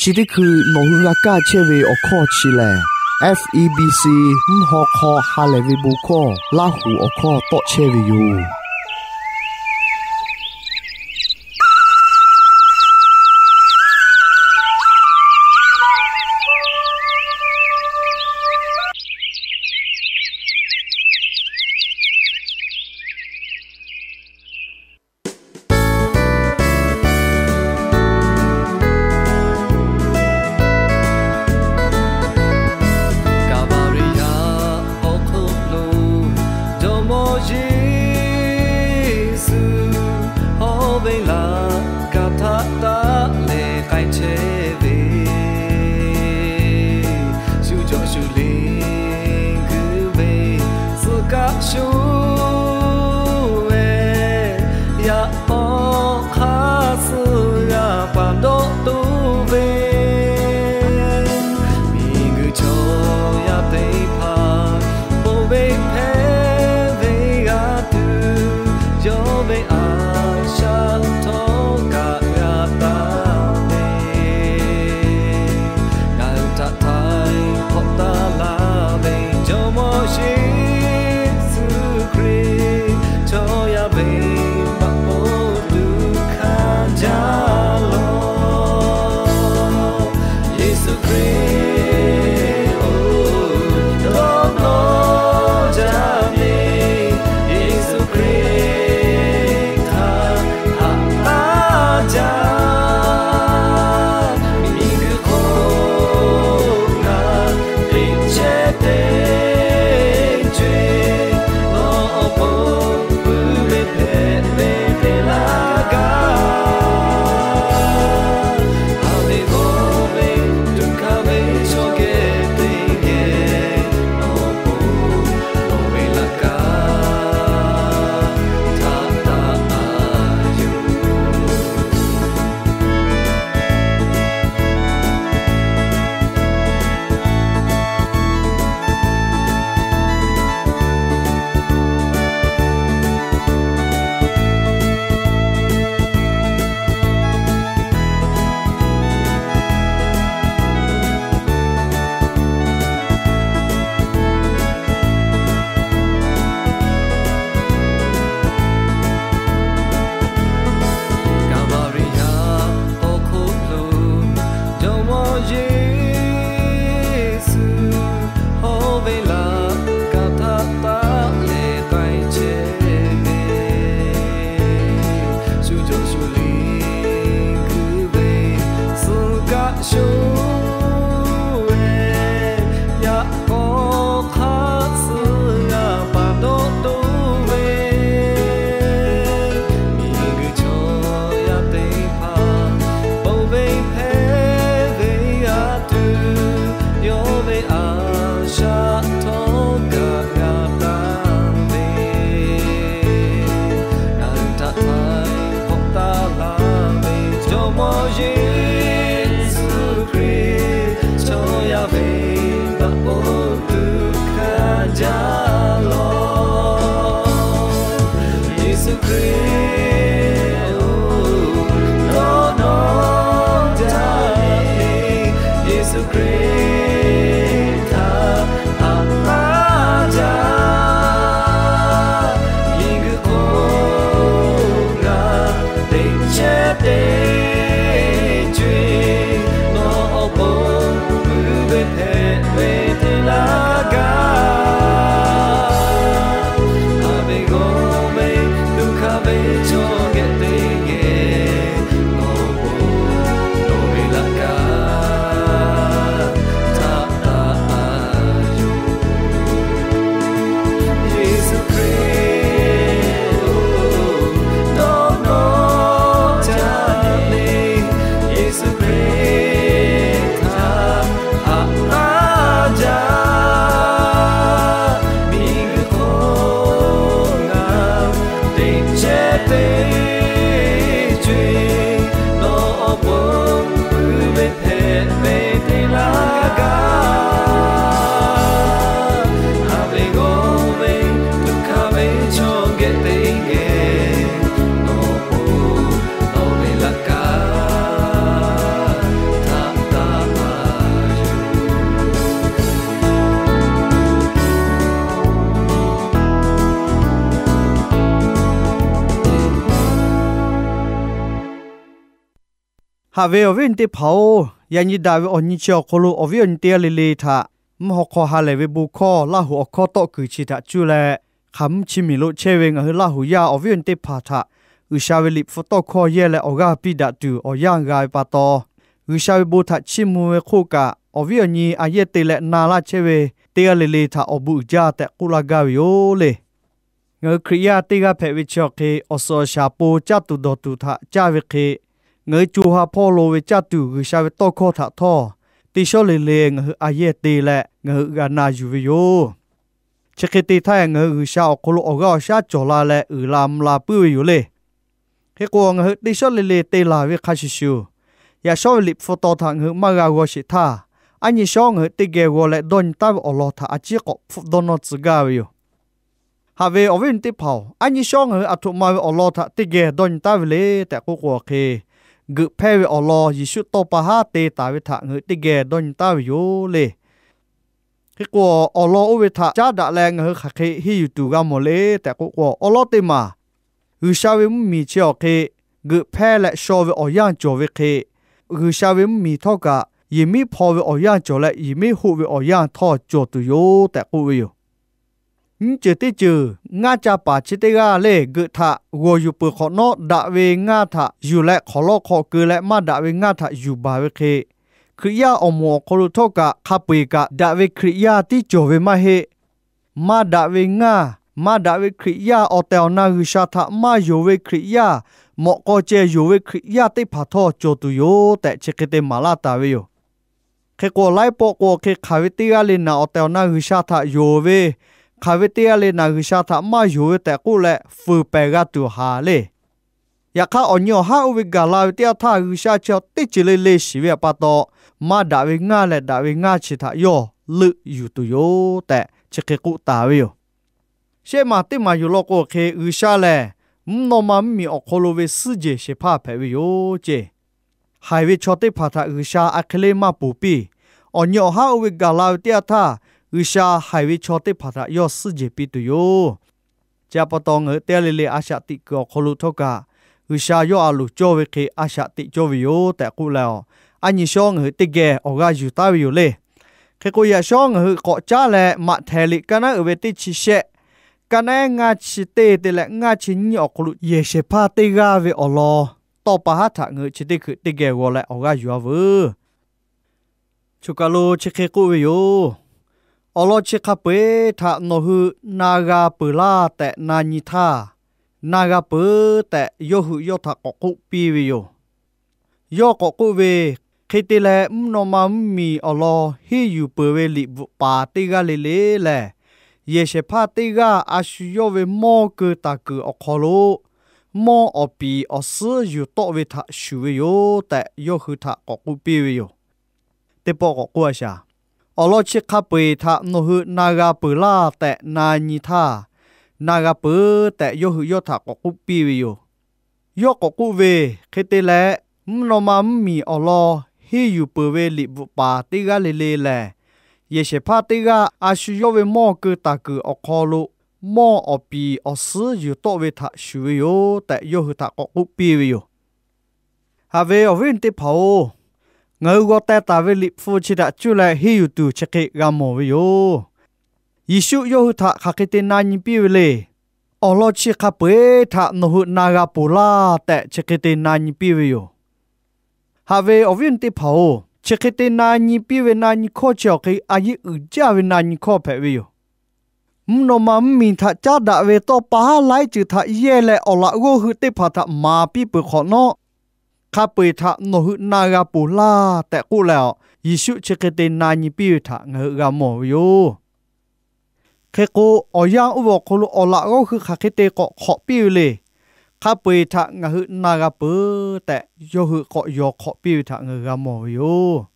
Chi teˇ hkui nawˬ hui g'a kaˇ chehˇ ve awˬ hkawˇ chi lehˬ, F E B C mvuhˇ haw hk'aw ha lehˬ ve bon hkawˇ Laˇ huˍ awˬ hkawˇ tawˆ chehˇ ve yoˬ. Kaˍvaˍriˍ yaˇ awˬ hk'oˆ lo, Jawˇmawˇ Yeˍsuˆ hawˉ ve laꞈ ka htaꞈ taˆ leh k'ai chehˇ ve, shu jawꞈ shu liˇ guiˇ ve, suh kaˆ shu ve, yaꞈ k'aw hk'aˇ suh g'a pa dawˆ tuˬ ve, miˬguiˬ chaw yaˇ teˇ hpaˍ ponˬ ve hpehꞈ ve g'a tuˬ, yawˇ ve a shaꞈ htawˇ kaꞈ g'a taˍ ve, ngaˬ hui htaꞈ htaiˍ hk'awꞈ taˍ laˇ ve Jawˇmawˇ Yeˍsuˆ Hkriꞈ, chaw yaˇ venˇbaˆ ponˬ tuˬ hkanˍ jaˇ lawˬ. Yeˍsuˆ Hkriꞈ-oˬ, dawˇ nawˇ jaˇ ve, Yeˍsuˆ Hkriꞈ htaꞈ haꞈ taˍ jaˇ. Miˬguiˬ hk'oˆ ngaˬ teꞈ chehˇ teˇ co-eˬ, nawˬ awˬ pon puiˉ ve hpehꞈ ve te laˇ gaˇ. Haꞈ ve g'awˇ ve tuꞈ hkanˍ ve chaw geh teˇ geh, nawˬ awˬ pon nawˬ ve laꞈ ka htaꞈ taˆ a yoˬ. Kaˍvaˍriˍ yaˇ awˬ hk'oˆ lo, Jawˇmawˇ Yeˍsuˆ hawˉ ve laꞈ ka htaꞈ taˆ leh k'ai chehˇ ve, shu jawꞈ shu liˇ guiˇ ve, suh kaˆ shu ve, yaꞈ k'aw hk'aˇ suh g'a pa dawˆ tuˬ ve, miˬguiˬ chaw yaˇ teˇ hpaˍ ponˬ ve hpehꞈ ve g'a tuˬ, yawˇ ve a shaꞈ htawˇ kaꞈ g'a taˍ ve, ngaˬ hui htaꞈ htaiˍ hk'awꞈ taˍ laˇ ve Jawˇmawˇ Yeˍsuˆ Hkriꞈ, chaw yaˇ venˇbaˆ ponˬ tuˬ hkanˍ jaˇ lawˬ. Yeˍsuˆ Hkriꞈ-oˬ, dawˇ nawˇ jaˇ ve, Yeˍsuˆ Hkriꞈ htaꞈ haꞈ taˍ jaˇ. Miˬguiˬ hk'oˆ ngaˬ teꞈ chehˇ teˇ co-eˬ, nawˬ awˬ pon puiˉ ve hpehꞈ ve te laˇ gaˇ. Haꞈ ve g'awˇ ve tuꞈ hkanˍ ve chaw geh teˇ geh, nawˬ awˬ pon nawˬ ve laꞈ ka htaꞈ Haꞈ ve awˬ viˉ awˬ nyi teˇ hpaˍ-oˬ, yaꞈ nyi daꞈ ve awˬ nyi chi awˬ hk'aw lo awˬ viˉ awˬ nyi teˇ g'aˇ le le htaꞈ mvuhˇ haw hk'aw ha lehˬ ve bon hkawˇ Laˇ hoꞈ awˬ hkawˇ tawˆ kuiˬ chi htaꞈ cuˇ leh, hk'aˬ mvuhˇ chi miˬ lo chehˇ ve ngaˬ hui Laˇ hoꞈ yaˇ awˬ viˉ awˬ nyi teˇ hpaˍ htaꞈ G'uiˬsha ve Liꞈ hpu tawˇ hkawˇ yehˇ leh awˬ g'aˇ piˇ daꞈ tuˬ awˬ yanˇ g'a ve pa taw, G'uiˬsha ve bon htaꞈ chiˇ mvuh ve hk'oˆ kaꞈ, awˬ viˉ awˬ nyi a yehˇ te leh na laˇ chehˇ ve teˇ g'aˇ le le htaꞈ awˬ bon uiˍ jaˇ tehꞈ k'oˆ laˇ gaˇ ve yoˬ le. Ngaˬ hui Hkriꞈ yaˇ teˇ g'aˇ hpehꞈ ve chi awˬ hk'e, awˬ suhˍ awˬ shaˍ po caˇ tuˬ dawˬ tuˬ htaꞈ caˇ ve hk'e, ngaˬ hui co ha hpawˇ lo ve caˇ tuˬ G'uiˬsha ve tawˇ hkawˇ htaꞈ htawˇ, teˇ shawˉ le le ngaˬ hui a yehˇ te leh ngaˬ hui g'a na yuˬ ve yoˬ. Chi hk'e te htaˇ, ngaˬ hui G'uiˬsha awˬ hk'aw lo awˬ g'aˇ awˬ shaˉ cawˬ la leh uiˍ la mvuh la puiˉ ve yoˬ le. Hk'e k'o, ngaˬ hui teˇ shawˉ le le te laˬ ve hk'a shuˍ shuˍ, yaꞈ shawˉ ve Liꞈ hpu taw htaꞈ ngaˬ hui maˇ g'a g'aw sheˍ htaˇ, aˉ nyi shawˉ ngaˬ hui teˇ geh g'aw leh dawˇ nyi taˉ ve awˬ lawn htaꞈ a ciˉ k'awꞈ hpfuhˆ dawˇ nawˇ tcuh gaˇ ve yoˬ. Haꞈ ve awˬ viˉ awˬ nyi teˇ hpaˍ-oˬ, aˉ nyi shawˉ ngaˬ hui aˬ htoꞈ ma ve awˬ lawn htaꞈ teˇ geh dawˇ nyi taˉ ve le tehꞈ k'oˆ k'o hk'e, geuꞈ hpehˇ ve awˬ lawn Yeˍsuˆ tawˇ pa haˉ te taˍ ve htaꞈ ngaˬ hui teˇ geh dawˇ nyi taˉ ve yoˬ le. Hk'e k'o, awˬ lawn oˇ ve htaꞈ caˉ daꞈ leh ngaˬ hui hk'aˬ hk'e henˇ yuˬ tuˬ g'a mawˬ le tehꞈ k'oˆ k'o, awˬ lawn teˇ maˬ G'uiˬsha ve mvuhˇmiˬ chi awˬ hk'e geuꞈ hpehˇ leh shaw ve awˬ yanˇ cawˬ ve hk'e, G'uiˬsha ve mvuhˇmiˬ htawˇ kaꞈ yehˬ miˉ hpaw ve awˬ yanˇ cawˬ leh yehˬ miˉ hoˆ ve awˬ yanˇ htawˇ cawˬ tuˬ yoˬ tehꞈ k'oˆ ve yoˬ. Nyiˇ ceuˬ teˇ ceuˬ ngaˇ ca paˍ chi teˇ g'aˇ le geuꞈ htaꞈ g'awˬ yuˬ peuˬ hk'awꞈ nawˉ, daꞈ ve ngaˇ htaꞈ yuˬ leh hk'awˍ lawˇ hk'awꞈ keu leh maˇ daꞈ ve ngaˇ htaꞈ yuˬ baˬ ve hk'e, Hkriꞈ yaˇ awˬ moˍ awˬ hk'aw lo htawˇ kaꞈ hk'a peu-eˬ kaꞈ daꞈ ve Hkriꞈ yaˇ tiˉ cawˬ ve maˇ heˆ. Maˇ daꞈ ve ngaˇ, maˇ daꞈ ve Hkriꞈ yaˇ awˬ tehˬ awˬ na G'uiˬsha htaꞈ maˇ yonˍ ve Hkriꞈ yaˇ, mawꞈ k'aw ceh yonˍ ve Hkriꞈ yaˇ teˇ hpaˍ htawˇ cawˬ tuˬ yoˬ tehꞈ chi hk'e te maˍ laˇ taˍ ve yoˬ. Hk'e k'o, laiˉ pawˆ k'o hk'e hk'aˬ ve teˇ g'aˇ le naˬ awˬ tehˬ awˬ na G'uiˬsha htaꞈ yonˍ ve, hk'aˬ ve teˇ g'aˇ le naˬ G'uiˬsha htaꞈ maˇ yonˍ ve tehꞈ k'oˆ leh fuiˍ pehˍ g'a tuˬ haˍ le. Yaꞈ hk'aˇ, awˬ nyi awˬ haˉ oˇ ve gaˬ la ve teˇ yanˇ htaˇ, G'uiˬsha chi teˇ ceuˬ le le shiˍ ve pa taw, maˇ daꞈ ve ngaˇ leh daꞈ ve ngaˇ chi htaꞈ yawˇ leuˆ yuˬ tuˬ yoˬ tehꞈ chi hk'e k'oˆ taˍ ve yoˬ. Shehˆ maˬ teˇ maˬ yuˬ law k'o hk'e, G'uiˬsha lehˬ mvuhˇ naw ma mvuhˇmiˬ awˬ hk'aw lo ve suhˉ jehˬ shehˍ hpaˇ hpehꞈ ve yoˬ ceˇ. Haiˬ ve chaw teˇ hpaˍ htaꞈ G'uiˬsha a hk'e le maˇ ponˬ piˇ. Awˬ nyi awˬ haˉ oˇ ve gaˬ la ve teˇ yanˇ htaˇ, G'uiˬsha haiˬ ve chaw teˇ hpaˍ htaꞈ yawˇ suhˉ jehˬ piˇ tuˬ yoˬ. Chi pa taw, ngaˬ hui teˇ g'aˇ le le a shaꞈ teꞈ kuiˬ awˬ hk'aw lo htawˇ kaꞈ, G'uiˬsha yawˇ a loˍ cawˇ ve hk'e a shaꞈ teꞈ cawˇ ve yoˬ tehꞈ k'oˆ leh, a nyi shawˉ ngaˬ hui teˇ geh awˬ g'aˇ yuˬ taˉ ve yoˬ le. Hk'e k'o, yaꞈ shawˉ ngaˬ hui k'awꞈ caˉ leh Maꞈhtehˍ liꞈ kaˇ naˉ uiˍ ve teˇ chi shehˆ, kaˇ naˉ ngaˇ chi teˇ te leh ngaˇ chi nyiˇ awˬ hk'aw lo yehˬ shehˍ hpaˇ teˇ g'aˇ ve awˬ lawn tawˇ pa haˉ htaꞈ ngaˬ hui chi teˇ hkui teˇ geh g'aw leh awˬ g'aˇ yuˬ-a veuˬ. Choˬ kaˬ lo chi hk'e k'oˆ ve yoˬ. Awˬ lawn chi hk'a peu-eˬ htaꞈ nawˬ hui na g'a peuˬ laˇ tehꞈ na nyi htaˇ, na g'a peuˬ tehꞈ yawˇ hui yawˇ htaꞈ k'awꞈ k'oˆ piˇ ve yoˬ. Yawˇ k'awꞈ k'oˆ ve, Hk'e te leh, mvuhˇ naw ma mvuhˇmiˬ awˬ lawn henˇ yuˬ peuˬ ve liꞈ bvuhꞈ paˍ teˇ g'aˇ le le lehˬ, yehˬ shehˍ hpaˇ teˇ g'aˇ a shu yawˇ ve mawˇ keu taˍ kuiˬ awˬ hk'aw lo mawˇ awˬ piˍ awˬ suhˉ yuˬ tawˆ ve htaꞈ shuˍ ve yoˬ tehꞈ, yawˇ hui htaꞈ k'awꞈ k'oˆ piˇ ve yoˬ. Teˇ pawˆ k'awꞈ k'oˆ-a shaˍ. Awˬ lawn chi hk'a peu-eˬ htaꞈ nawˬ hui na g'a peuˬ laˇ tehꞈ na nyi htaˇ, na g'a peuˬ tehꞈ yawˇ hui yawˇ htaꞈ k'awꞈ k'oˆ piˇ ve yoˬ. Yawˇ k'awꞈ k'oˆ ve, Hk'e te leh, mvuhˇ naw ma mvuhˇmiˬ awˬ lawn henˇ yuˬ peuˬ ve liꞈ bvuhꞈ paˍ teˇ g'aˇ le le lehˬ, yehˬ shehˍ hpaˇ teˇ g'aˇ a shu yawˇ ve mawˇ keu taˍ kuiˬ awˬ hk'aw lo mawˇ awˬ piˍ awˬ suhˉ yuˬ tawˆ ve htaꞈ shuˍ ve yoˬ tehꞈ, yawˇ hui htaꞈ k'awꞈ k'oˆ piˇ ve yoˬ. Haꞈ ve awˬ viˉ teˇ hpaˍ-oˬ, ngaˬ hui g'aw teh taˍ ve liꞈ hpu chi htaꞈ cuˇ leh henˇ yuˬ tuˬ chi hk'e g'a mawˬ ve yoˬ. Yeˍsuˆ yawˇ hui htaꞈ hk'aˬ hk'e te na nyi piˇ ve le. Awˬ lawn chi hk'a peu-eˬ htaꞈ nawˬ hui na g'a peuˬ laˇ tehꞈ chi hk'e te na nyi piˇ ve yoˬ. Haꞈ ve awˬ viˉ teˇ hpaˍ-oˬ, chi hk'e te na nyi piˇ ve na nyi hkawˇ chi awˬ hk'e a yeˇ uiˍ jaˇ ve na nyi hkawˇ hpehꞈ ve yoˬ. Mvuhˇ naw ma mvuhˇmiˬ htaꞈ caˉ daꞈ ve tawˇ pa haˉ laiˉ ceuˬ htaꞈ yehˇ leh awˬ laꞈ g'awˇ hui teˇ hpaˍ htaꞈ maˍ piˇ peuˬ hk'awꞈ nawˉ, hk'a peu-eˬ htaꞈ nawˬ hui na g'a peuˬ laˇ tehꞈ k'oˆ leh, Yeˍsuˆ chi hk'e te na nyi piˇ ve htaꞈ ngaˬ hui g'a mawˬ ve yoˬ. Hk'e k'o, awˬ yanˇ oˇ ve awˬ hk'aw lo awˬ laꞈ g'awˇ hui hk'aˬ hk'e te k'awꞈ hk'awꞈ piˇ ve le. Hk'a peu-eˬ htaꞈ ngaˬ hui na g'a peuˬ tehꞈ, yawˇ hui k'awꞈ yaw hk'awꞈ piˇ ve htaꞈ ngaˬ hui g'a mawˬ ve yoˬ.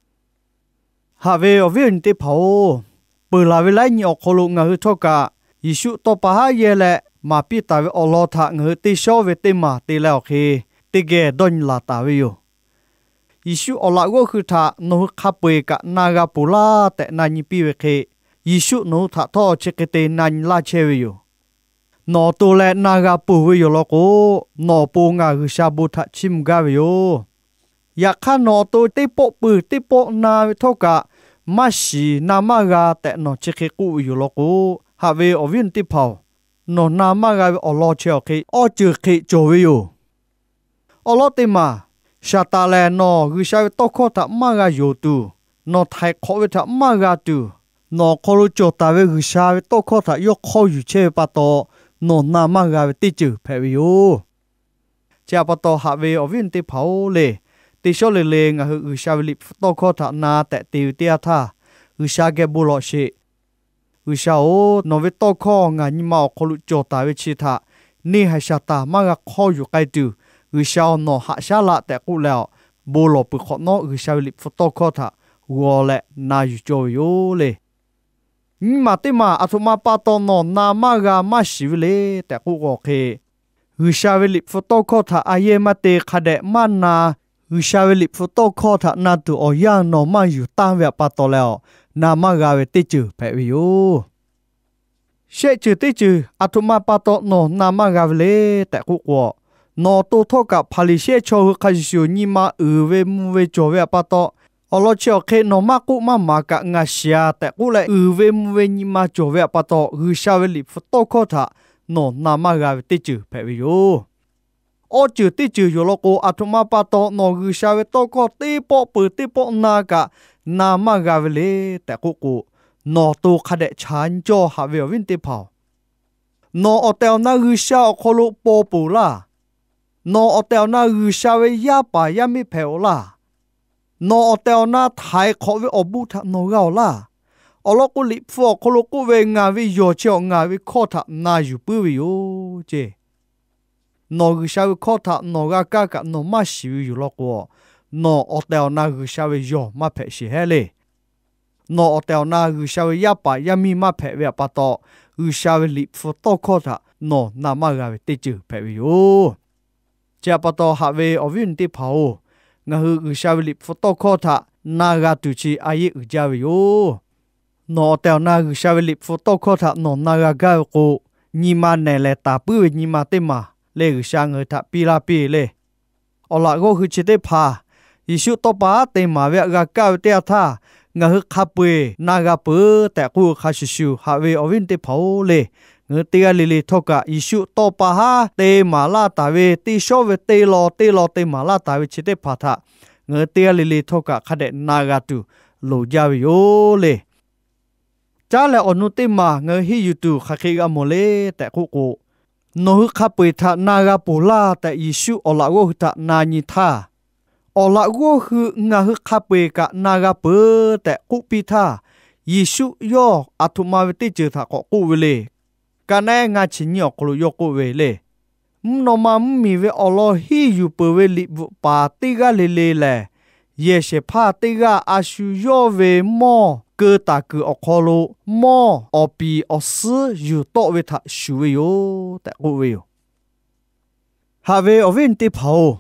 Haꞈ ve awˬ viˉ awˬ nyi teˇ hpaˍ-oˬ, peuˬ laˬ ve laiˉ nyi awˬ hk'aw lo ngaˬ hui htawˇ kaꞈ, Yeˍsuˆ tawˇ pa haˉ yehˇ leh maˍ piˇ taˍ ve awˬ lawn htaꞈ ngaˬ hui teˇ shawˉ ve teˇ maˬ te leh awˬ hk'e, teˇ geh dawˇ nyi laˬ taˍ ve yoˬ. Yeˍsuˆ awˬ laꞈ g'awˇ hui htaꞈ nawˬ hui hk'a peu-eˬ kaꞈ na g'a peuˬ laˇ tehꞈ na nyi piˇ ve hk'e, Yeˍsuˆ nawˬ hui htaꞈ htawˇ chi hk'e te na nyi laˇ chehˇ ve yoˬ. Nawˬ awˬ to leh na g'a peuˬ ve yoˬ law k'o, nawˬ awˬ pon ngaˬ G'uiˬsha bon htaꞈ chiˇ mvuh gaˇ ve yoˬ. Yaꞈ hk'aˇ, nawˬ awˬ to teˇ pawˆ peuˬ teˇ pawˆ na ve htawˇ kaꞈ, maˇ shiˍ na maˇ g'a tehꞈ nawˬ chi hk'e k'oˆ ve yoˬ law k'o, haꞈ ve awˬ viˉ awˬ nyi teˇ hpaˍ-oˬ, nawˬ na maˇ g'a ve awˬ lawn chi awˬ hk'e awˇ ceuˬ hk'e cawˬ ve yoˬ. Awˬ lawn teˇ maˬ, Saˍtanˍ lehˬ nawˬ G'uiˬsha ve tawˇ hkawˇ htaꞈ maˇ g'a yonˍ tuˬ, nawˬ htaiˍ hk'awꞈ ve htaꞈ maˇ g'a tuˬ, nawˬ awˬ hk'aw lo cawˬ taˍ ve G'uiˬsha ve tawˇ hkawˇ htaꞈ yawˇ hk'awˇ yuˬ chehˇ ve pa taw, nawˬ na maˇ g'a ve teˇ ceuˬ hpehꞈ ve yoˬ. Chi htaꞈ pa taw, haꞈ ve awˬ viˉ awˬ nyi teˇ hpaˍ-oˬ le, teˇ shawˉ le le ngaˬ hui G'uiˬsha ve Liꞈ hpu tawˇ hkawˇ htaꞈ na tehꞈ te ve teˇ yanˇ htaˇ, G'uiˬsha geh bon lawˬ sheˍ. G'uiˬsha-oˬ, nawˬ ve tawˇ hkawˇ ngaˬ nyi ma awˬ hk'aw lo cawˬ taˍ ve chi htaꞈ neˇ haiˬ Saˍtanˍ maˇ g'a hk'awˇ yuˬ k'ai tuˬ, G'uiˬsha-oˬ, nawˬ haꞈ shaˉ laˇ tehꞈ k'oˆ leh, bon lawˬ peuˬ hk'awꞈ nawˉ G'uiˬsha ve Liꞈ hpu tawˇ hkawˇ htaꞈ g'aw leh na yuˬ cawˇ ve yoˬ le. Nyiˇ maˬ teˇ maˬ aˬ htoꞈ ma pa taw nawˬ na maˇ g'a maˇ shiˍ ve le tehꞈ k'oˆ k'o hk'e, G'uiˬsha ve Liꞈ hpu tawˇ hkawˇ htaꞈ a yehˇ maˇ te hk'a dehꞈ maˇ na, G'uiˬsha ve Liꞈ hpu tawˇ hkawˇ htaꞈ na tuˬ awˬ yanˇ nawˬ maˇ yuˬ tanˇ ve htaꞈ pa taw leh, na maˇ g'a ve teˇ ceuˬ hpehꞈ ve yoˬ. Shehˆ ceuˬ teˇ ceuˬ aˬ htoꞈ ma pa taw nawˬ na maˇ g'a ve le tehꞈ k'oˆ k'o, nawˬ awˬ to htawˇ kaꞈ Hpaˍriˍsehˇ chaw hui hk'a shuˍ shuˍ nyi ma uiˍ ve mvuh ve cawˬ ve htaꞈ pa taw, awˬ lawn chi awˬ hk'e nawˬ maˇ k'oˆ maˇ maˍ kaꞈ ngaˬ shiˍ-a tehꞈ k'oˆ leh uiˍ ve mvuh ve nyi ma cawˬ ve htaꞈ pa taw, G'uiˬsha ve Liꞈ hpu tawˇ hkawˇ htaꞈ nawˬ na maˇ g'a ve teˇ ceuˬ hpehꞈ ve yoˬ. Awˇ ceuˬ teˇ ceuˬ yoˬ law k'o, aˬ htoꞈ ma pa taw nawˬ G'uiˬsha ve tawˇ hkawˇ teˇ pawˆ peuˬ teˇ pawˆ na kaꞈ na maˇ g'a ve le tehꞈ k'oˆ k'o, nawˬ awˬ to hk'a dehꞈ chaꞈ nyi cawˇ haꞈ ve awˬ viˉ teˇ hpaˍ-oˬ. Nawˬ awˬ tehˬ awˬ na G'uiˬsha awˬ hk'aw lo paw peuˬ laˇ. Nawˬ awˬ tehˬ awˬ na G'uiˬsha ve yaˇ paˍ yaˇ miˇ hpehꞈ-oˬ laˇ. Nawˬ awˬ tehˬ awˬ na htaiˍ hk'awꞈ ve awˬ bon htaꞈ nawˬ g'a-oˬ laˇ. Awˬ lawn k'o, Liꞈ hpu awˬ hk'aw lo k'oˆ ve, Ngaˬ ve yawˬ chi awˬ ngaˬ ve hkawˇ htaꞈ na yuˬ puiˉ ve yoˬ ceˇ. Nawˬ G'uiˬsha ve hkawˇ htaꞈ nawˬ g'a kaˇ kaꞈ nawˬ maˇ shiˍ ve yoˬ law k'o, nawˬ awˬ tehˬ awˬ na G'uiˬsha ve yawˬ maˇ hpehꞈ sheˍ hehˉ le. Nawˬ awˬ tehˬ awˬ na G'uiˬsha ve yaˇ paˍ yaˇ miˇ maˇ hpehꞈ ve htaꞈ pa taw, G'uiˬsha ve Liꞈ hpu tawˇ hkawˇ htaꞈ nawˬ na maˇ g'a ve teˇ ceuˬ hpehꞈ ve yoˬ. Chi htaꞈ pa taw, haꞈ ve awˬ viˉ awˬ nyi teˇ hpaˍ-oˬ, ngaˬ hui G'uiˬsha ve Liꞈ hpu tawˇ hkawˇ htaꞈ na g'a tuˬ chi a yeˆ uiˍ jaˇ ve yoˬ. Nawˬ awˬ tehˬ awˬ na G'uiˬsha ve Liꞈ hpu tawˇ hkawˇ htaꞈ nawˬ na g'a gaˇ ve k'o, nyi ma nehˬ lehˬ taˍ puiˉ ve nyi ma teˇ maˬ le G'uiˬsha ngaˬ hui htaꞈ piˇ laˇ piˇ le. Awˬ laꞈ g'awˇ hui chi teˇ hpaˍ, Yeˍsuˆ tawˇ pa haˉ te maˍ ve htaꞈ g'a kaˇ ve teˇ yanˇ htaˇ, ngaˬ hui hk'a peu-eˬ na g'a peuˬ tehꞈ k'oˆ ve hk'a shuˍ shuˍ, haꞈ ve awˬ viˉ teˇ hpaˍ-oˬ le, ngaˬ hui teˇ g'aˇ le le htawˇ kaꞈ Yeˍsuˆ tawˇ pa haˉ te maˍ laˇ taˍ ve teˇ shawˉ ve teˇ law teˇ law te maˍ laˇ taˍ ve chi teˇ hpaˍ htaꞈ ngaˬ hui teˇ g'aˇ le le htawˇ kaꞈ hk'a dehꞈ na g'a tuˬ loˍ jaˇ ve yoˬ le. Caˉ leh awˬ nu teˇ maˬ ngaˬ hui henˇ yuˬ tuˬ hk'aˬ hk'e g'a mawˬ le tehꞈ k'oˆ k'o, nawˬ hui hk'a peu-eˬ htaꞈ na g'a peuˬ laˇ tehꞈ Yeˍsuˆ awˬ laꞈ g'awˇ hui htaꞈ na nyi htaˇ, awˬ laꞈ g'awˇ hui ngaˬ hui hk'a peu-eˬ kaꞈ na g'a peuˬ tehꞈ k'oˆ piˇ htaˇ, Yeˍsuˆ yawˇ aˬ htoꞈ ma ve teˇ ceuˬ htaꞈ k'awꞈ k'oˆ ve le. Ka naˉ ngaˇ chi nyiˇ awˬ hk'aw lo yawˇ k'oˆ ve le. Mvuhˇ naw ma mvuhˇmiˬ ve awˬ lawn henˇ yuˬ peuˬ ve liꞈ bvuhꞈ paˍ teˇ g'aˇ le le lehˬ, yehˬ shehˍ hpaˇ teˇ g'aˇ a shu yawˇ ve mawˇ keu taˍ kuiˬ awˬ hk'aw lo mawˇ awˬ piˍ awˬ suhˉ yuˬ tawˆ ve htaꞈ shuˍ ve yoˬ tehꞈ k'oˆ ve yoˬ. Haꞈ ve awˬ viˉ awˬ nyi teˇ hpaˍ-oˬ,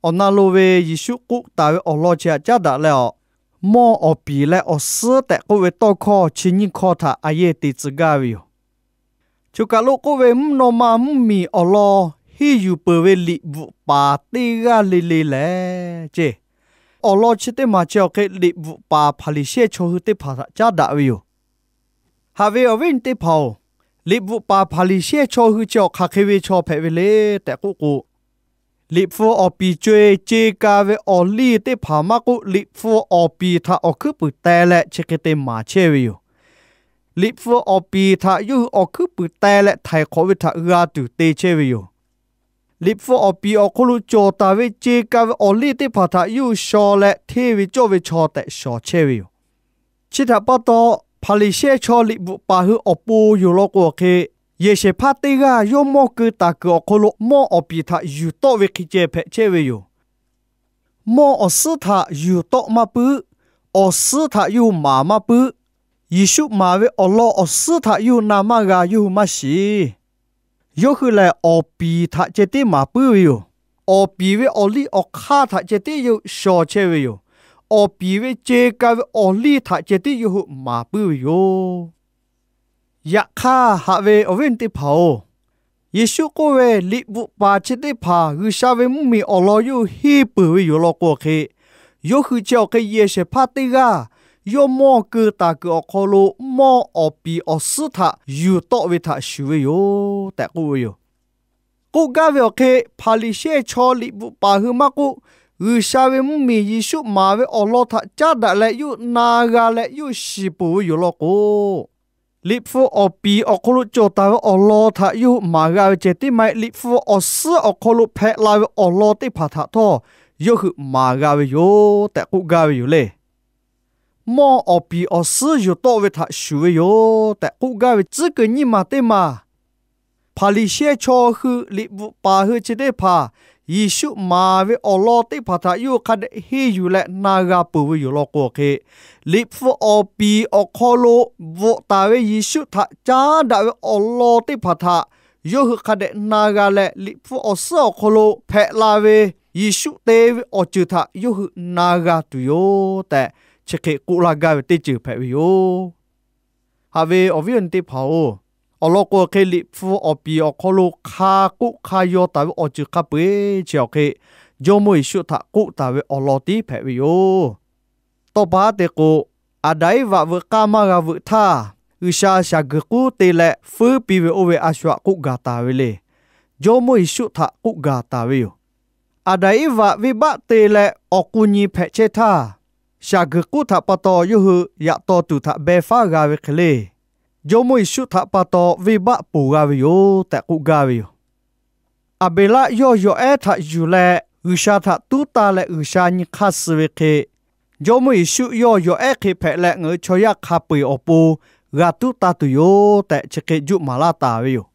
awˬ na lo ve Yeˍsuˆ k'oˆ taˍ ve awˬ lawn chi htaꞈ caˉ daꞈ leh, mawˇ awˬ piˍ leh awˬ suhˉ tehꞈ k'oˆ ve tawˇ hkawˇ chi nyiˇ hkawˇ htaꞈ a yeˇ te tcuh gaˇ ve yoˬ. Choˬ kaˬ lo k'oˆ ve, mvuhˇ naw ma mvuhˇmiˬ awˬ lawn henˇ yuˬ peuˬ ve liꞈ bvuhꞈ paˍ teˇ g'aˇ le le lehˬ ceˇ. Awˬ lawn chi teˇ maˬ chi awˬ hk'e liꞈ bvuhꞈ paˍ Hpaˍriˍsehˇ chaw hui teˇ hpaˍ htaꞈ caˉ daꞈ ve yoˬ. Haꞈ ve awˬ viˉ awˬ nyi teˇ hpaˍ-oˬ, liꞈ bvuhꞈ paˍ Hpaˍriˍsehˇ chaw hui chi awˬ hk'aˬ hk'e ve chaw hpehꞈ ve le tehꞈ k'oˆ k'o, liꞈ hpu awˬ piˍ co-e ce ka ve awˬ liˇ teˇ hpaˍ maˇ k'oˆ, liꞈ hpu awˬ piˍ htaꞈ awˬ hkuiˉ puiˍ teh leh chi hk'e te maˍ chehˇ ve yoˬ. Liꞈ hpu awˬ piˍ htaꞈ yawˇ hui awˬ hkuiˉ puiˍ teh leh htaiˍ hk'awꞈ ve htaꞈ g'a tuˬ te chehˇ ve yoˬ. Liꞈ hpu awˬ piˍ awˬ hk'aw lo cawˬ taˍ ve ce ka ve awˬ liˇ teˇ hpaˍ htaꞈ yawˇ hui shaw leh hteˇ ve cawˇ ve chaw tehꞈ shawˍ chehˇ ve yoˬ. Chi htaꞈ pa taw, Hpaˍriˍsehˇ chaw liꞈ bvuhꞈ paˍ hui awˬ pon yoˬ law k'o hk'e, yehˬ shehˍ hpaˇ teˇ g'aˇ yawˇ mawˇ keu taˍ kuiˬ awˬ hk'aw lo mawˇ awˬ piˍ htaꞈ yuˬ tawˆ ve hk'e ceh hpehꞈ chehˇ ve yoˬ. Mawˇ awˬ suhˉ htaꞈ yuˬ tawˆ maˇ puiˉ. Awˬ suhˉ htaꞈ yawˇ hui maˍ maˇ puiˉ. Yeˍsuˆ maˍ ve awˬ lawn awˬ suhˉ htaꞈ yawˇ hui na maˇ g'a, yawˇ hui maˇ shiˍ. Yawˇ hui lehˬ, awˬ piˍ htaꞈ ceh tiˉ maˍ puiˉ ve yoˬ. Awˬ piˍ ve awˬ liˇ awˬ hk'aˇ htaꞈ ceh tiˉ yawˇ hui shaw chehˇ ve yoˬ. Awˬ piˍ ve ce ka ve awˬ liˇ htaꞈ ceh tiˉ yawˇ hui maˍ puiˉ ve yoˬ. Yaꞈ hk'aˇ, haꞈ ve awˬ viˉ awˬ nyi teˇ hpaˍ-oˬ, Yeˍsuˆ k'oˆ ve, Liꞈ bvuhꞈ paˍ chi teˇ hpaˍ G'uiˬsha ve mvuhˇmiˬ awˬ lawn yawˇ hui henˇ peuˬ ve yoˬ law k'o hk'e, yawˇ hui chi awˬ hk'e yehˬ shehˍ hpaˇ teˇ g'aˇ yawˇ mawˇ keu taˍ kuiˬ awˬ hk'aw lo mawˇ awˬ piˍ awˬ suhˉ htaꞈ yuˬ tawˆ ve htaꞈ shuˍ ve yoˬ tehꞈ k'oˆ ve yoˬ. K'oˆ gaˇ ve awˬ hk'e, Hpaˍriˍsehˇ chaw liꞈ bvuhꞈ paˍ hui maˇ k'oˆ, G'uiˬsha ve mvuhˇmiˬ Yeˍsuˆ maˍ ve awˬ lawn htaꞈ caˉ daꞈ leh yawˇ hui na g'a leh yawˇ hui shiˍ peuˬ ve yoˬ law k'o, Liꞈ hpu awˬ piˍ awˬ hk'aw lo cawˬ taˍ ve awˬ lawn htaꞈ yawˇ hui maˍ g'a ve ceh tiˉ maˇ heˆ, Liꞈ hpu awˬ suhˉ awˬ hk'aw lo hpehꞈ la ve awˬ lawn teˇ hpaˍ htaꞈ htawˇ yawˇ hui maˍ g'a ve yoˬ tehꞈ k'oˆ gaˇ ve yoˬ le. Mawˇ awˬ piˍ awˬ suhˉ yuˬ tawˆ ve htaꞈ shuˍ ve yoˬ tehꞈ k'oˆ gaˇ ve tcuhˉ kuiˬ nyiˇ maˬ teˇ maˬ, Hpaˍriˍsehˇ chaw hui liꞈ bvuhꞈ paˍ hui chi teˇ hpaˍ Yeˍsuˆ maˍ ve awˬ lawn teˇ hpaˍ htaꞈ yawˇ hui hk'a dehꞈ henˇ yuˬ leh na g'a peuˬ ve yoˬ law k'o hk'e, Liꞈ hpu awˬ piˍ awˬ hk'aw lo bvuhꞈ taˍ ve Yeˍsuˆ htaꞈ caˉ daꞈ ve awˬ lawn teˇ hpaˍ htaꞈ yawˇ hui hk'a dehꞈ na g'a leh, Liꞈ hpu awˬ suhˉ awˬ hk'aw lo hpehꞈ la ve Yeˍsuˆ te ve awˬ ceuˬ htaꞈ yawˇ hui na g'a tuˬ yoˬ tehꞈ, chi hk'e k'oˆ laˇ gaˇ ve teˇ ceuˬ hpehꞈ ve yoˬ. Haꞈ ve awˬ viˉ awˬ nyi teˇ hpaˍ-oˬ, awˬ lawn k'o hk'e Liꞈ hpu awˬ piˍ awˬ hk'aw lo hk'a k'oˆ hk'a yaw taˍ ve awˬ ceuˬ hk'a peu-eˬ chi awˬ hk'e, Jawˇmawˇ Yeˍsuˆ htaꞈ k'oˆ taˍ ve awˬ lawn tiˉ hpehꞈ ve yoˬ. Tawˇ pa haˉ te k'o, Aˍdanˍ Eˇvaꞈ veuꞈ k'aˇ maˇ g'a veuꞈ htaˇ, G'uiˬsha shaˍ guiˬ k'uˉ te leh fuiˉ piˇ ve oˇ ve a shu htaꞈ k'oˆ gaˬ taˍ ve le. Jawˇmawˇ Yeˍsuˆ htaꞈ k'oˆ gaˬ taˍ ve yoˬ. Aˍdanˍ Eˇvaꞈ venˇbaˆ te leh awˬ k'u nyi hpehꞈ chehˇ htaˇ, shaˍ guiˬ k'uˉ htaꞈ pa taw yawˇ hui yaꞈ taw tuˬ htaꞈ beh faˉ g'a ve hk'e le, Jawˇmawˇ Yeˍsuˆ htaꞈ pa taw venˇbaˆ ponˬ g'a ve yoˬ tehꞈ k'oˆ gaˇ ve yoˬ. Aˍbeˍlaˆ yawˇ yawˬ ehˉ htaꞈ yuˬ leh G'uiˬsha htaꞈ tuˉ taˇ leh G'uiˬsha nyi hk'aˇ suh ve hk'e, Jawˇmawˇ Yeˍsuˆ yawˇ yawˬ ehˉ hk'e hpehꞈ leh ngaˬ hui chaw yaˇ hk'a peu-eˬ awˬ pon g'a tuˉ taˇ tuˬ yoˬ tehꞈ chi hk'e juˆ maˍ laˇ taˍ ve yoˬ.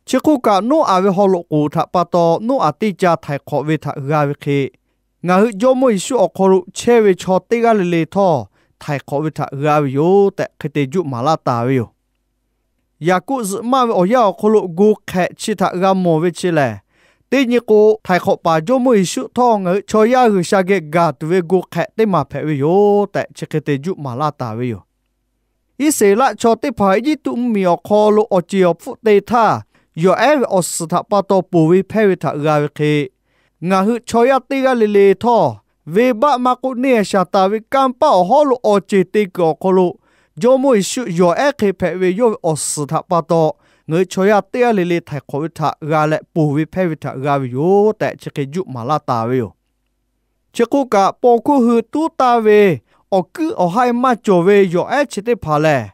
Chi hk'oˆ kaꞈ, Noˉaꞈ ve haw loꞈ k'oˍ htaꞈ pa taw Noˉaꞈ teˇ ca htaiˍ hk'awꞈ ve htaꞈ g'a ve hk'e, ngaˬ hui Jawˇmawˇ Yeˍsuˆ awˬ hk'aw lo chehˇ ve chaw teˇ g'aˇ le le htawˇ htaiˍ hk'awꞈ ve htaꞈ g'a ve yoˬ tehꞈ hk'e te juˆ maˍ laˇ taˍ ve yoˬ. Yaˍkoˆ zuhꞈ maˇ ve awˬ yanˇ awˬ hk'aw lo gu hk'ehꞈ chi htaꞈ g'a mawˬ ve chi lehˬ, teˇ nyi k'o, htaiˍ hk'awꞈ paˍ Jawˇmawˇ Yeˍsuˆ htawˇ ngaˬ hui chaw yaˇ G'uiˬsha geh gaˬ tuˬ ve gu hk'ehꞈ teˇ maˬ hpehꞈ ve yoˬ tehꞈ chi hk'e te juˆ maˍ laˇ taˍ ve yoˬ. Iˉsaˍreˍlaˆ chaw teˇ hpaˍ Eˇjiˇtuꞈ mvuhˇmiˬ awˬ hk'aw lo awˬ ceˬ awˬ hpfuhˆ te htaˇ, yawˬ ehˉ ve awˬ suhˍ htaꞈ pa taw ponˬ ve hpehˇ ve htaꞈ g'a ve hk'e, ngaˬ hui chaw yaˇ teˇ g'aˇ le le htawˇ, venˇbaˆ maˇ k'oˆ neˇ a shaˍ taˍ ve kanˇ paˆ awˬ hawˉ lo awˬ ceˬ te kuiˬ awˬ hk'aw lo, Jawˇmawˇ Yeˍsuˆ yawˬ ehˉ hk'e hpehꞈ ve yawˇ ve awˬ suhˍ htaꞈ pa taw, ngaˬ hui chaw yaˇ teˇ g'aˇ le le htaiˍ hk'awꞈ ve htaꞈ g'a leh ponˬ ve hpehˇ ve htaꞈ g'a ve yoˬ tehꞈ chi hk'e juˆ maˍ laˇ taˍ ve yoˬ. Chi hk'oˆ kaꞈ, paw hkuˇ hui tuˉ taˇ ve awˬ kuiˉ awˬ haiˇ maˇ cawˬ ve yawˬ ehˉ chi teˇ hpaˍ lehˬ,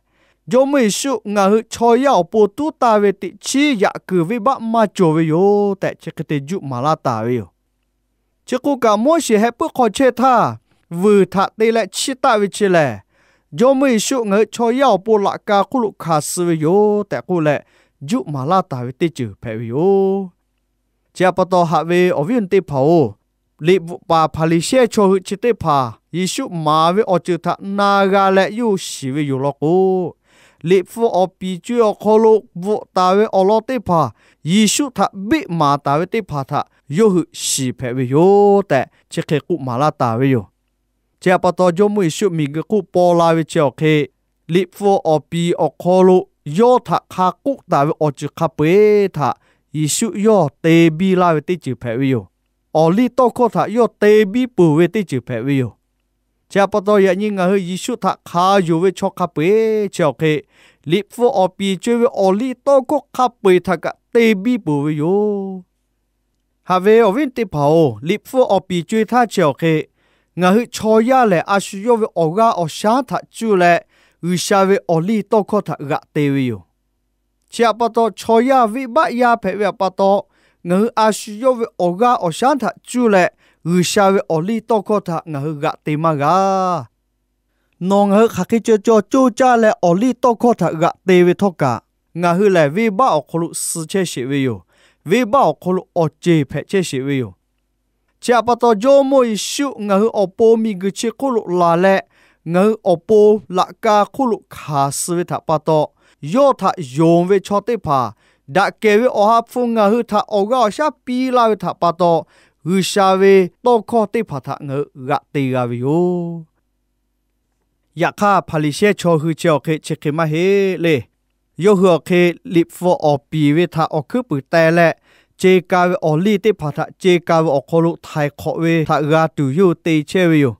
Jawˇmawˇ Yeˍsuˆ ngaˬ hui chaw yaˇ awˬ pon tuˉ taˇ ve teꞈ chiˉ yaꞈ kuiˬ venˇbaˆ maˇ cawˬ ve yoˬ tehꞈ chi hk'e te juˆ maˍ laˇ taˍ ve yoˬ. Chi hk'oˆ kaꞈ, Moˉseˍ heh puiˉ hk'aw chehˇ htaˇ, vuiˬ htaꞈ te leh chiˇ taˆ ve chi lehˬ, Jawˇmawˇ Yeˍsuˆ ngaˬ hui chaw yaˇ awˬ pon laꞈ ka hk'oˆ lo hkanˍ suh ve yoˬ tehꞈ k'oˆ leh, juˆ maˍ laˇ taˍ ve teˇ ceuˬ hpehꞈ ve yoˬ. Chi htaꞈ pa taw, haꞈ ve awˬ viˉ awˬ nyi teˇ hpaˍ-oˬ, Liꞈ bvuhꞈ paˍ Hpaˍriˍsehˇ chaw hui chi teˇ hpaˍ Yeˍsuˆ maˍ ve awˬ ceuˬ htaꞈ na g'a leh yawˇ hui shiˍ ve yoˬ law k'o, Liꞈ hpu awˬ piˍ co-e awˬ hk'aw lo bvuhꞈ taˍ ve awˬ lawn teˇ hpaˍ, Yeˍsuˆ htaꞈ biˆ maˍ taˍ ve teˇ hpaˍ htaꞈ yawˇ hui shiˍ hpehꞈ ve yoˬ tehꞈ chi hk'e k'oˆ maˍ laˇ taˍ ve yoˬ. Chi htaꞈ pa taw, Jawˇmawˇ Yeˍsuˆ miˬguiˬ hk'oˆ paw la ve chi awˬ hk'e, Liꞈ hpu awˬ piˍ awˬ hk'aw lo yawˇ htaꞈ hk'a k'oˆ taˍ ve awˬ ceuˬ hk'a peu-eˬ htaꞈ Yeˍsuˆ yawˇ te biˇ laˇ ve teˇ ceuˬ hpehꞈ ve yoˬ. Awˬliˇtawˇhkawˇ htaꞈ yawˇ te biˇ peuˬ ve teˇ ceuˬ hpehꞈ ve yoˬ. Chi htaꞈ pa taw, yaꞈ nyi ngaˬ hui Yeˍsuˆ htaꞈ hk'a yonˍ ve chaw hk'a peu-eˬ chi awˬ hk'e, Liꞈ hpu awˬ piˍ co-e ve awˬliˇtawˇhkawˇ hk'a peu-eˬ htaꞈ kaꞈ te biˇ peuˬ ve yoˬ. Haꞈ ve awˬ viˉ teˇ hpaˍ-oˬ, Liꞈ hpu awˬ piˍ co-e htaˇ chi awˬ hk'e, ngaˬ hui chaw yaˇ lehˬ, a shu yawˇ ve awˬ g'aˇ awˬ shaˉ htaꞈ cuˇ leh, G'uiˬsha ve awˬliˇtawˇhkawˇ htaꞈ g'aꞈ te ve yoˬ. Chi htaꞈ pa taw, chaw yaˇ venˇbaˆ yaˇ hpehꞈ ve htaꞈ pa taw, ngaˬ hui a shu yawˇ ve awˬ g'aˇ awˬ shaˉ htaꞈ cuˇ leh, G'uiˬsha ve awˬliˇtawˇhkawˇ htaꞈ ngaˬ hui g'aꞈ te maˇ g'a. Nawˬ ngaˬ hui hk'aˬ hk'e caw caw coˇ caˇ leh awˬliˇtawˇhkawˇ htaꞈ g'aꞈ te ve htawˇ kaꞈ, ngaˬ hui lehˬ venˇbaˆ awˬ hk'aw lo suh chehˇ sheˍ ve yoˬ. Venˇbaˆ awˬ hk'aw lo awˬ ceˬ hpehꞈ chehˇ sheˍ ve yoˬ. Chi htaꞈ pa taw, Jawˇmawˇ Yeˍsuˆ ngaˬ hui awˬ pon miˬguiˬ chi hk'oˆ lo laˬ leh, ngaˬ hui awˬ pon laꞈ ka hk'oˆ lo hkanˍ suh ve htaꞈ pa taw, yawˇ htaꞈ yonˍ ve chaw teˇ hpaˍ, daꞈ kehˬ ve Awˬ ha hpu ngaˬ hui htaꞈ awˬ g'aˇ awˬ shaˉ piˇ laˇ ve htaꞈ pa taw, G'uiˬsha ve tawˇhkawˇ teˇ hpaˍ htaꞈ ngaˬ hui g'aꞈ te g'a ve yoˬ. Yaꞈ hk'aˇ, Hpaˍriˍsehˇ chaw hui chi awˬ hk'e chi hk'e maˇ heˆ le. Yawˇ hui awˬ hk'e liꞈ hpu awˬ piˍ ve htaꞈ awˬ hkuiˉ puiˍ teh leh, ce ka ve awˬ liˇ teˇ hpaˍ htaꞈ ce ka ve awˬ hk'aw lo htaiˍ hk'awꞈ ve htaꞈ g'a tuˬ yawˇ hui te chehˇ ve yoˬ.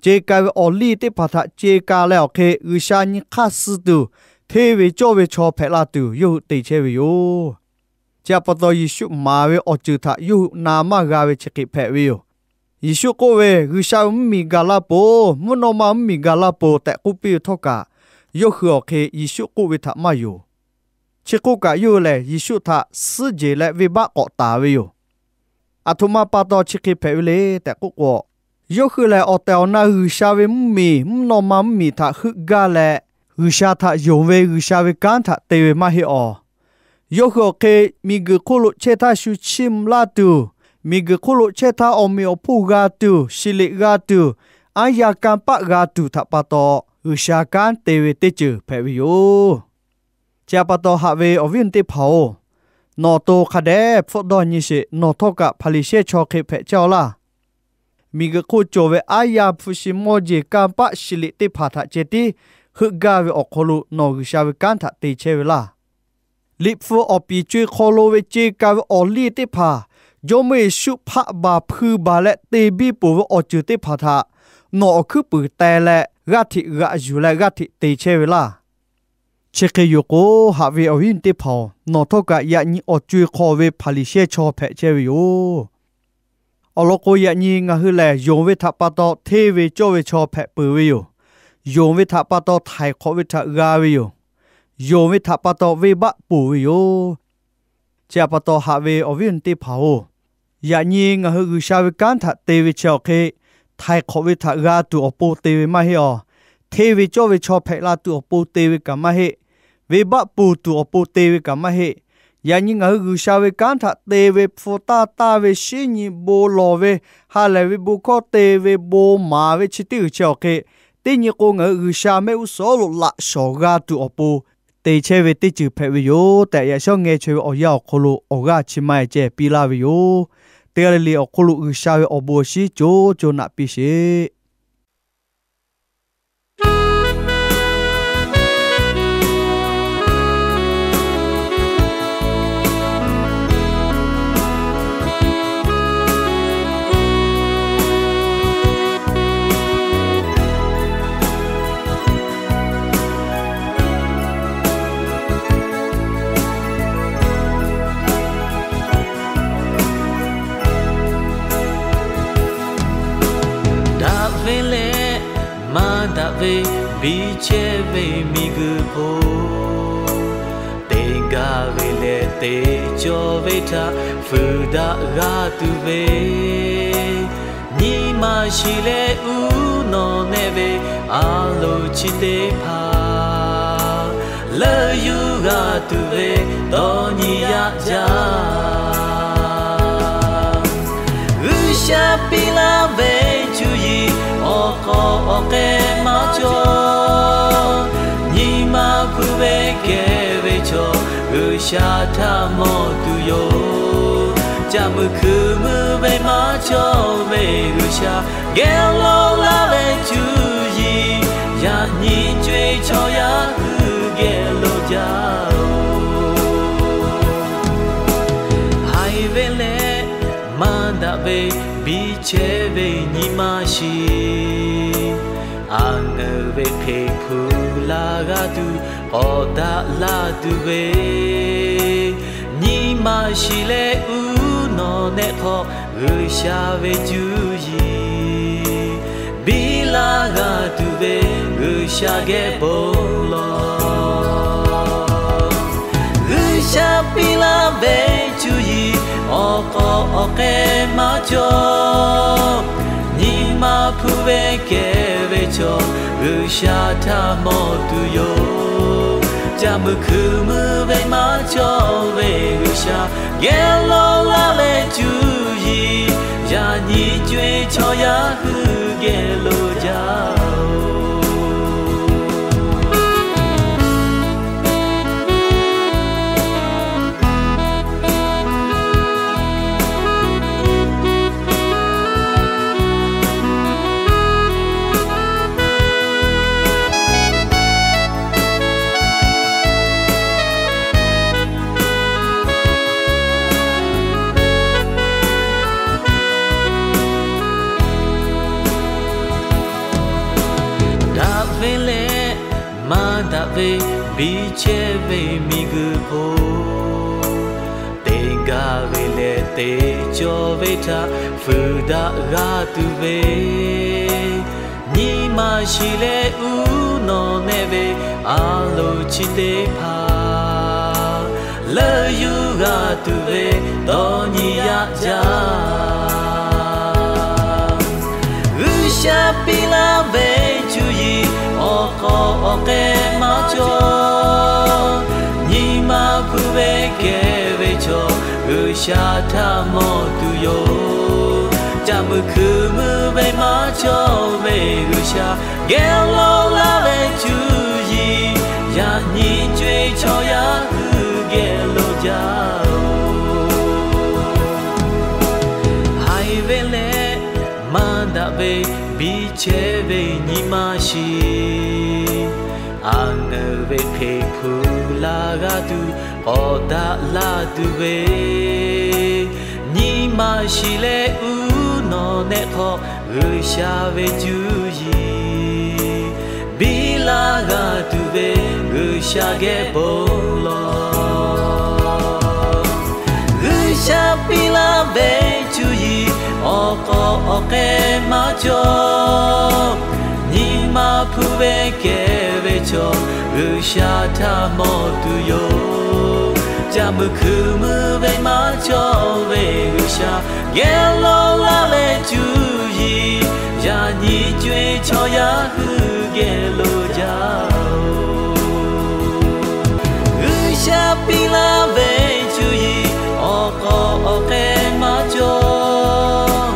Ce ka ve awˬ liˇ teˇ hpaˍ htaꞈ ce ka leh awˬ hk'e G'uiˬsha nyi hk'aˇ suh tuˬ, hteˇ ve cawˇ ve chaw hpehꞈ la tuˬ yawˇ hui te chehˇ ve yoˬ. Chi htaꞈ pa taw, Yeˍsuˆ maˍ ve awˬ ceuˬ htaꞈ yawˇ hui na maˇ g'a ve chi hk'e hpehꞈ ve yoˬ. Yeˍsuˆ k'oˆ ve, G'uiˬsha ve mvuhˇmiˬ gaˬ la peuˬ-oˬ, mvuhˇ naw ma mvuhˇmiˬ gaˬ la peuˬ tehꞈ k'oˆ piˇ ve htawˇ kaꞈ, yawˇ hui awˬ hk'e Yeˍsuˆ k'oˆ ve htaꞈ maˇ yonˍ. Chi hk'oˆ kaꞈ, yawˇ hui lehˬ Yeˍsuˆ htaꞈ suhˉ jeˬ leh venˇbaˆ k'awꞈ taˍ ve yoˬ. Aˬ htoꞈ ma pa taw chi hk'e hpehꞈ ve le tehꞈ k'oˆ k'o, yawˇ hui lehˬ awˬ tehˬ awˬ na G'uiˬsha ve mvuhˇmiˬ, mvuhˇ naw ma mvuhˇmiˬ htaꞈ heuˆ gaˇ leh, G'uiˬsha htaꞈ yonˍ ve G'uiˬsha ve kanˉ htaꞈ te ve maˇ heˆ awˬ. Yawˇ hui awˬ hk'e miˬguiˬ hk'oˆ lo chehˇ htaˇ shu chiˇ mvuh laˇ tuˬ, miˬguiˬ hk'oˆ lo chehˇ htaˇ awˬ meꞈ awˬ hponˇ g'a tuˬ, shiˍ liꞈ g'a tuˬ, aˉ yaˇ kanˇ paˆ g'a tuˬ htaꞈ pa taw, G'uiˬsha kanˉ te ve teˇ ceuˬ hpehꞈ ve yoˬ. Chi htaꞈ pa taw, haꞈ ve awˬ viˉ awˬ nyi teˇ hpaˍ-oˬ, nawˬ awˬ to hk'a dehꞈ hpfuhˆ dawˇ nyi sheˍ. Nawˬ htawˇ kaꞈ Hpaˍriˍsehˇ chaw hk'e hpehꞈ chehˇ-aw laˇ. Miˬguiˬ hk'oˆ cawˬ ve aˉ yaˇ hpu shi mawˇ jeˬ kanˇ paˆ shiˍ liꞈ teˇ hpaˍ htaꞈ ceh tiˉ heuˆ gaˇ ve awˬ hk'aw lo nawˬ G'uiˬsha ve kanˉ htaꞈ te chehˇ ve laˇ. Liꞈ hpu awˬ piˍ co-e hk'aw lo ve ce ka ve awˬ liˇ teˇ hpaˍ, Jawˇmawˇ Yeˍsuˆ hpaˆ baˬ hpui baˬ leh te biˇ peuˬ ve awˬ ceuˬ teˇ hpaˍ htaꞈ nawˬ awˬ hkuiˉ puiˍ teh leh g'aˇ hteꞈ g'aꞈ yuˬ leh g'aˇ hteꞈ te chehˇ ve laˇ. Chi hk'e yoˬ k'o, haꞈ ve awˬ viˉ awˬ nyi teˇ hpaˍ-oˬ, nawˬ htawˇ kaꞈ yaꞈ nyi awˬ co-e hk'aw ve Hpaˍriˍsehˇ chaw hpehꞈ chehˇ ve yoˬ. Awˬ lawn k'o, yaꞈ nyi ngaˬ hui lehˬ yonˍ ve htaꞈ pa taw hteˇ ve cawˇ ve chaw hpehꞈ peuˬ ve yoˬ. Yonˍ ve htaꞈ pa taw htaiˍ hk'awꞈ ve htaꞈ g'a ve yoˬ. Yonˍ ve htaꞈ pa taw venˇbaˆ ponˬ ve yoˬ. Chi htaꞈ pa taw, haꞈ ve awˬ viˉ awˬ nyi teˇ hpaˍ-oˬ, yaꞈ nyi ngaˬ hui G'uiˬsha ve kanˉ htaꞈ te ve chi awˬ hk'e, htaiˍ hk'awꞈ ve htaꞈ g'a tuˬ awˬ pon te ve maˇ heˆ awˬ. Hteˇ ve cawˇ ve chaw hpehꞈ la tuˬ awˬ pon te ve kaꞈ maˇ heˆ. Venˇbaˆ ponˬ tuˬ awˬ pon te ve kaꞈ maˇ heˆ. Yaꞈ nyi ngaˬ hui G'uiˬsha ve kanˉ htaꞈ te ve hpu taˇ taˇ ve shinˉ nyi bon lawˬ ve, ha lehˬ ve bon hkawˇ te ve bon maˍ ve chi teˇ g'uiˬ chi awˬ hk'e, teˇ nyi k'o ngaˬ hui G'uiˬsha mehˆ g'uˇ suhˍ lo laꞈ shawˍ g'a tuˬ awˬ pon te chehˇ ve teˇ ceuˬ hpehꞈ ve yoˬ tehꞈ, yaꞈ shawˉ ngeh chaweh ve awˬ yanˇ awˬ hk'aw lo awˬ g'aˇ chi ma-e ceh piˇ laˇ ve yoˬ. Teˇ g'aˇ le le awˬ hk'oˆ lo G'uiˬsha ve awˬ bon awˬ shinˉ co co naꞈ piˇ sheˍ. Daꞈ ve leh maˇ daꞈ ve biˇ chehˇ ve miˬguiˬ hk'oˆ, teˇ g'aˇ ve leh te cawˇ ve htaꞈ fuiˍ daꞈ g'a tuˬ ve, nyi ma shiˍ leh uˉ nawˬ nehˆ ve a loˍ chi teˇ hpaˍ leuˆ yuˬ g'a tuˬ ve dawˇ nyi yaˇ jaˇ. G'uiˬsha piˇ laˇ ve cuˇ yiˍ awˬ hk'aw awˬ k'ai maˇ cawˬ. Nyi ma hpu ve kehˬ ve chaw G'uiˬsha htaꞈ mawˬ tuˬ yoˬ. Caꞈ mui hkuiˍ mui ve maˇ cawˬ ve G'uiˬsha geh lo laˇ ve cuˇ yiˍ, yaꞈ nyi co-e chaw yaˇ hui geh lo jaˇ-oˬ. Haiˬ ve leh maˇ daꞈ ve biˇ chehˇ ve nyi ma shiˍ, a ngeuˍ ve hk'e hpu la g'a tuˬ k'awꞈ daꞈ la tuˬ ve, nyi ma shiˍ leh uˉ nawˬ nehˆ hk'aw G'uiˬsha ve cuˇ yiˍ biˇ laˇ g'a tuˬ ve G'uiˬsha geh bon lawˬ. G'uiˬsha piˇ laˇ ve cuˇ yiˍ awˬ hk'aw awˬ k'ai maˇ cawˬ. Nyi ma hpu ve kehˬ ve chaw G'uiˬsha htaꞈ mawˬ tuˬ yoˬ. Caꞈ mui hkuiˍ mui ve maˇ cawˬ ve G'uiˬsha geh lo laˇ ve cuˇ yiˍ, yaꞈ nyi co-e chaw yaˇ hui geh lo jaˇ-oˬ. ve biˇ chehˇ ve miˬguiˬ hk'oˆ, te gaˇ ve leh te cawˇ ve htaꞈ fuiˍ daꞈ g'a tuˬ ve, nyi ma shiˍ leh uˉ nawˬ nehˆ ve a loˍ chi teˇ hpaˍ leuˆ yuˬ g'a tuˬ ve dawˇ nyi yaˇ jaˇ. G'uiˬsha piˇ laˇ ve cuˇ yiˍ awˬ hk'aw awˬ hk'ehꞈ maˇ cawˬ. Nyi ma hpu ve kehˬ ve chaw G'uiˬsha htaꞈ mawˬ tuˬ yoˬ. Caꞈ muiˬ hkuiˬ muiˬ ve maˇ cawˬ ve G'uiˬsha geh lo laˇ ve cuˇ yiˍ, yaꞈ nyi co-e chaw yaˇ hui geh lo jaˇ-oˬ. Haiˬ ve leh maˇ daꞈ ve biˇ chehˇ ve nyi ma shiˍ, aˬ ngeuˍ ve hk'e hpu la g'a tuˬ k'awꞈ daꞈ laˇ tuˬ ve, nyi ma shiˍ leh uˉ nawˬ nehˆ hk'aw G'uiˬsha ve cuˇ yiˍ biˇ laˇ g'a tuˬ ve G'uiˬsha geh bon lawˬ. G'uiˬsha piˇ laˇ ve cuˇ yiˍ awˬ hk'aw awˬ hk'ehꞈ maˇ cawˬ. Nyi ma hpu ve kehˬ ve chaw G'uiˬsha htaꞈ mawˬ tuˬ yoˬ. Caꞈ muiˬ hkuiˬ muiˬ ve maˇ cawˬ ve G'uiˬsha geh lo laˇ ve cuˇ yiˍ, yaꞈ nyi co-e chaw yaˇ hui geh lo jaˇ-oˬ. G'uiˬsha piˇ laˇ ve cuˇ yiˍ awˬ hk'aw awˬ hk'ehꞈ maˇ cawˬ.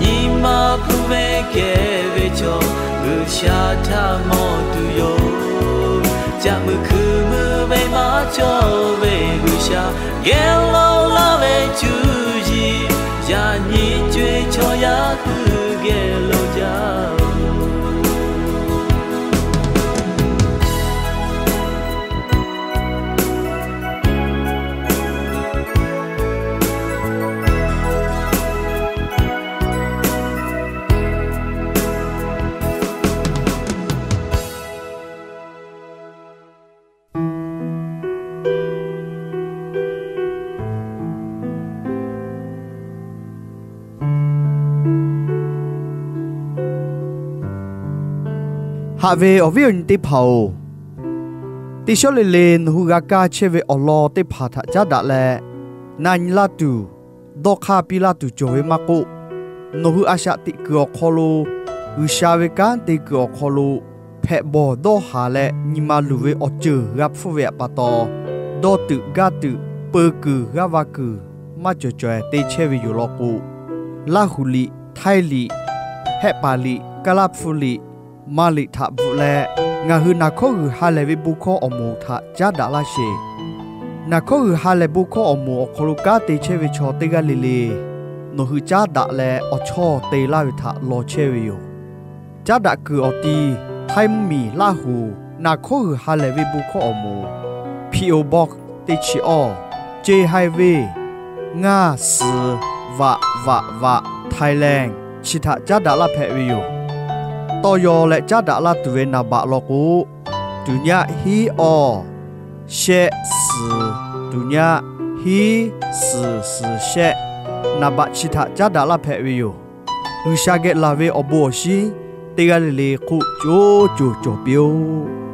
Nyi ma hpu ve kehˬ ve chaw G'uiˬsha htaꞈ mawˬ tuˬ yoˬ. Caꞈ muiˬ hkuiˬ muiˬ ve maˇ cawˬ ve G'uiˬsha geh lo laˇ ve cuˇ yiˍ, yaꞈ nyi co-e chaw yaˇ hui geh lo jaˇ-oˬ. Haꞈ ve awˬ viˉ awˬ nyi teˇ hpaˍ-oˬ, teˇ shawˉ le le nawˬ hui g'a kaˇ chehˇ ve awˬ lawn teˇ hpaˍ htaꞈ caˉ daꞈ leh, na nyi laˇ tuˬ, dawˇ hk'aˇ piˇ laˇ tuˬ cawˬ ve maˇ k'oˆ, nawˬ hui a shaꞈ teꞈ kuiˬ awˬ hk'aw lo, G'uiˬsha ve kanˉ te kuiˬ awˬ hk'aw lo, hpehꞈ bawˬ dawˇ haˍ leh nyi ma luˬ ve awˬ ceuˬ g'a hpfuhˇ ve pa taw, dawˇ tuiꞈ gaˇ tuiꞈ, peu kuiˬ g'aˇ va kuiˬ maˇ cawˬ caweh te chehˇ ve yoˬ law k'o, Laˇhuˍ liꞈ, Htaiˇ liꞈ, Hehˆ paˍ liꞈ, Kaˇ laˇ hpu liꞈ, Maˇ liꞈ htaꞈ bvuhꞈ leh, ngaˬ hui naˬ hkawˉ g'uiˬ ha lehˬ ve bon hkawˇ awˬ moˍ htaꞈ caˉ daꞈ laˇ sheˍ. Naˬ hkawˉ g'uiˬ ha lehˬ bon hkawˇ awˬ moˍ awˬ hk'aw lo kanˉ te chehˇ ve chaw teˇ g'aˇ le le, nawˬ hui caˉ daꞈ leh awˬ chawˇ te laˇ ve htaꞈ law chehˇ ve yoˬ. Caˉ daꞈ kuiˬ awˬ ti, Htaiˇ mvuhˇmiˬ Laˇhuˍ naˬ hkawˉ g'uiˬ ha lehˬ ve bon hkawˇ awˬ moˍ, P O Box teˇ chi awˇ, Ceh Hai Ve, ngaˇ suhˍ vaꞈ vaꞈ vaꞈ, Thailand chi htaꞈ caˉ daꞈ laˇ hpehꞈ ve yoˬ. Tawˇ yaw leh caˉ daꞈ laˇ tuˬ ve naˍ baꞈ law k'o, tuˬ nyaˆ hiˉ awˇ, shehˆ suhˍ, tuˬ nyaˆ hiˉ suhˍ suhˍ shehˆ, naˍ baꞈ chi htaꞈ caˉ daꞈ laˇ hpehꞈ ve yoˬ. G'uiˬsha geh laˬ ve awˬ bon awˬ shinˉ teˇ g'aˇ le le hk'oˆ co co cawˬ piˇ-oˆ.